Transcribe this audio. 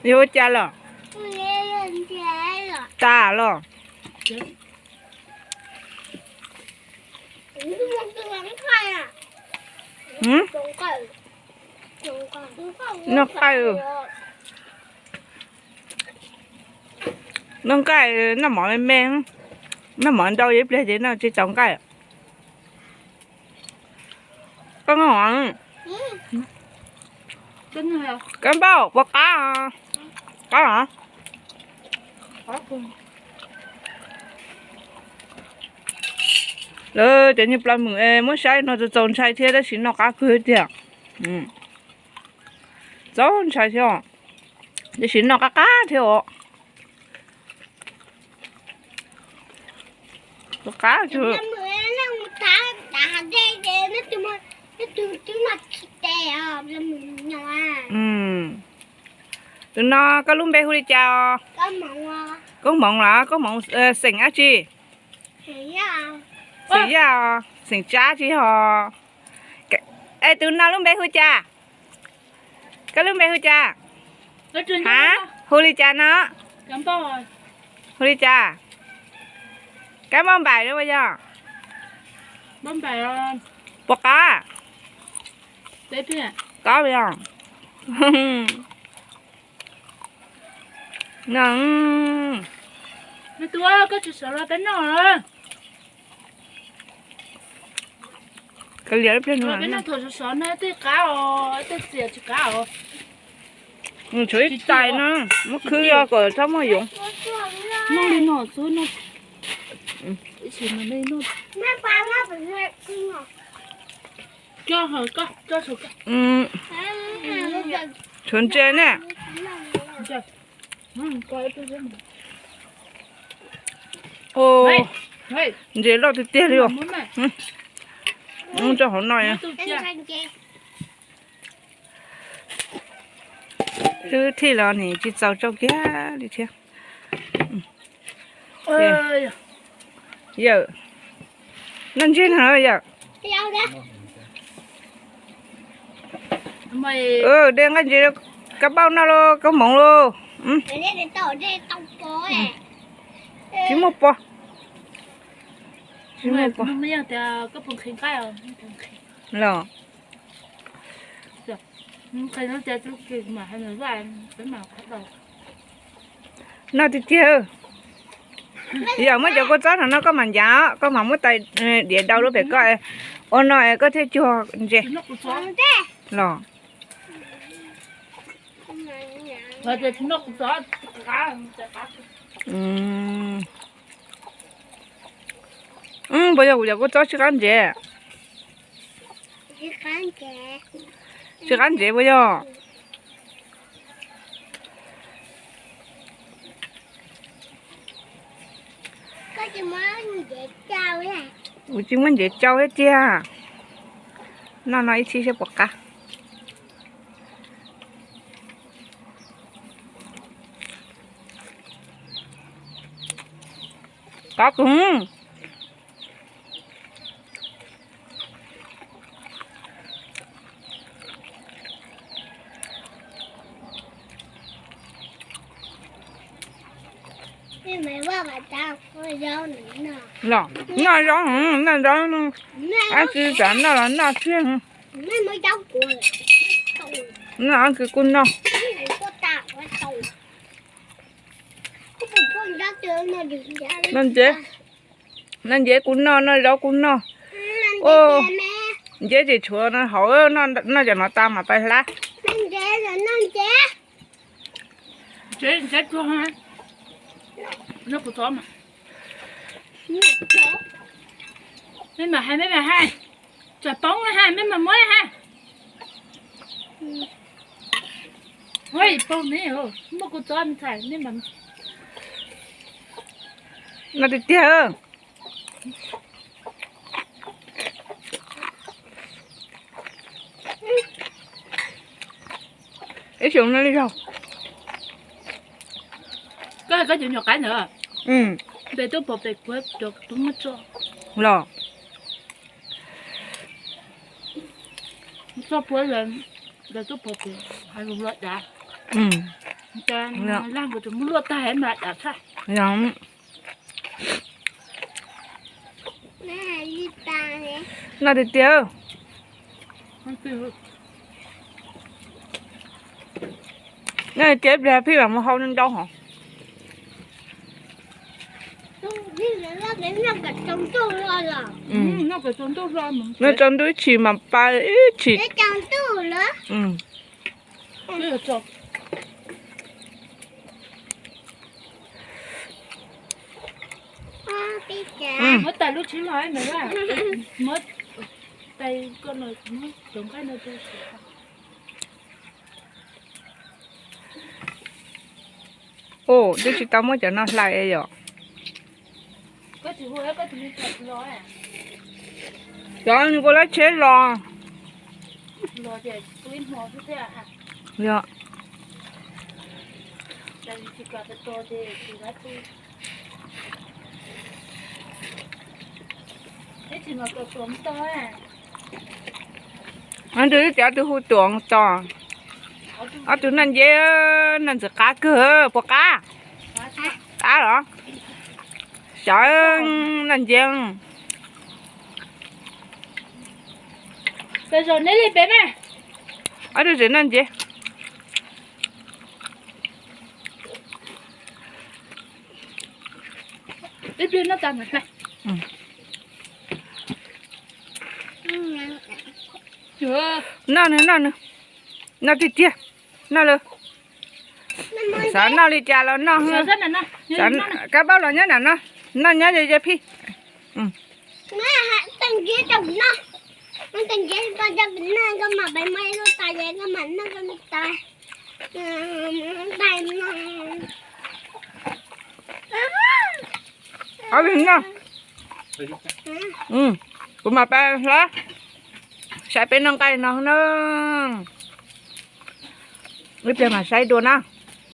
Yog ua cas los? Tas los? Noj nqaij, noj nqaij, noj mov me me, noj mov ntau ib pliag ces noj tsis txaus nqaij. Kab npauj puas qab? Qab. Lawv cov niag plas mws es muab saib no txaus txaus ntshai thiab tab sis noj qab kawg tiag. Txaus ntshai thiab, tab sis noj qab qab thiab os. Qab. Tus no koj lub npe hu li cas os? Koob Hmoov los? Koob Hmoov xeem dab tsi? Xeem Yaj, xeem Tsab tsis yog? Es tus no lub npe hu cas? Koj lub npe hu cas? Ha, hu li cas no? Hu li cas? Kab npauj npaim los yog? Puas qab? Qab yog. Koj tsis sawv los peb noj. Peb noj thaum sov sov no tej qab os, tej txias tsis qab os. Tshuav ib tais no, muab khwb kom txhob muaj yoov. Tshuav ntses ne. Ntses loj tiag tiag li os. Rau hauv no. Wb thij los nim tsis txaus tsau kiag li thiab. Yawm, noj ntses no yawm. De nqaij ntses, kab npauj noj lauj, Koob Hmoov lauj. Tsis muaj pos. Tsis muaj pos. Los. Noj tiag tiag. Yog muab cov kua txob no no koj mam ncav, koj mam muab tais diav dau lub pem koj, ua no koj thiaj cuag ntses los. Puas yog kuv cov kua txob tsis qab ntses? Tsis qab ntses puas yog? Kuv tsis muab ntses tsau thiab tiag. Noj no ib txhij saib puas qab. Qab kawg. Los, noj zaub, noj zaub, dab tsi tsam noj los noj xwb. Noj dab tsi kuj noj. Noj ntses, noj ntses kuj noj, noj zaub kuj noj. Ntses tseem tshuav hauv, noj cov no tas mam pais hlab. Mej mam hais, mej mam hais, tsam poob na ha, mej mam muab na ha. Poob ne, muaj kuv txob ntxhais, mej mam. No tiag tiag. Ib xyoos no li yog. Koj hais koj cov nyuam qaib ntawd, ntes tuaj pov pem kuv cov tub muab tso. Los. Txoj puab ntes tuaj pov pem hais lus loj dav. Cas lag nkaus tus muab luaj tag mas dam tshaj. Yog. Noj tiag tiag. Noj tiag tiag, ib pliag pheej mam mus hau ntau hov. Noj tsaus ntuj ib tshim mas pa ib tshim. Muab tais lub tsheb los, muab tais ko no, muab cov nqaij no rau siav. Ua, twb tsis tau muab cov no hlais yom. Cov nws ua lab tsheb los. Yog. Ntawd cov tus hu Tuam Tos. Ob tug Naj Nceb, Naj Ntxwg qab kawg, puas qab? Qab los? Xyov Naj Nceb. Ob tug tsev Naj Nceb. Noj nws, noj nws, noj tiag tiag, noj lawm. Xav noj li cas los noj. Kab paub los nyob nram no, noj nyob ze ze phij. Ob vim no, kuv mam pab hlob saib peb noj nqaij no na. Ib pliag mam saib dua na.